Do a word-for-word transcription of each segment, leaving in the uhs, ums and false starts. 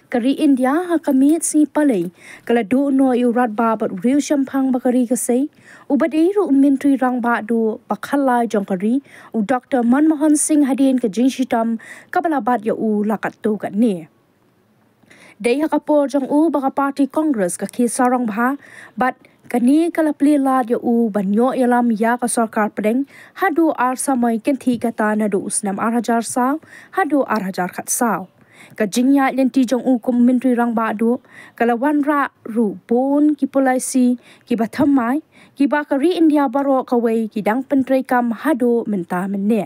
Ka ri India ha ka miet sngi Palei ka la duh noh ïa u radbah bad u riew shemphang ba ka ri ka sei, uba dei ruh u Myntri Rangbah Duh ba khatlai jong ka ri, u Doctor Manmohan Singh, hadien ka jingshitom kaba la bat ïa u la katto katne. Dei ha ka por jong u ba ka party Congress ka khie sarong bha, bad kane ka la plie lad ïa u ban ïoh ïalam ïa ka sorkar pdeng haduh ar samoi kynthih kata naduh u snem ar hajar saw haduh ar hajar khatsaw. Ka jingïaid lynti jong u kum Myntri Rangbah Duh ka la wanrah ruh bun ki policy kiba thymmai, kiba ka ri India baroh kawei ki dang pyntreikam haduh mynta mynne.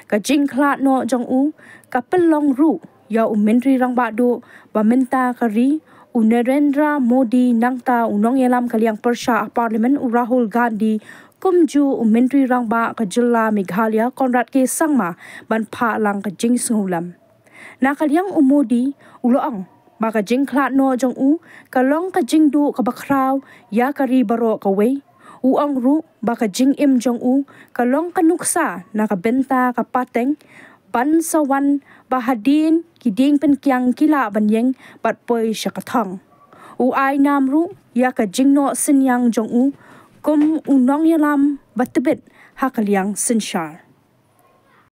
Ka jingkhlad noh jong u ka pynlong ruh ïa u Myntri Rangbah Duh ba mynta ka ri, u Narendra Modi, nangta u nongïalam ka liang pyrshah ha Parliament, u Rahul Gandhi, kumjuh u Myntri Rangbah ka jylla Meghalaya, Conrad K Sangma, ban phah lang ka jingsngewlem. Na ka liang u Modi, u la ong ba ka jingkhlad noh jong u ka long ka jingduh kaba khraw ïa ka ri baroh kawei. U ong ruh ba ka jingim jong u ka long ka nuksa na ka bynta ka pateng, ban sa wan ba hadien ki dieng pynkiang ki lah ban ïeng bad poi sha ka thong. U ai nam ruh ïa ka jingnoh synñiang jong u kum u nongïalam ba tbit ha ka liang synshar.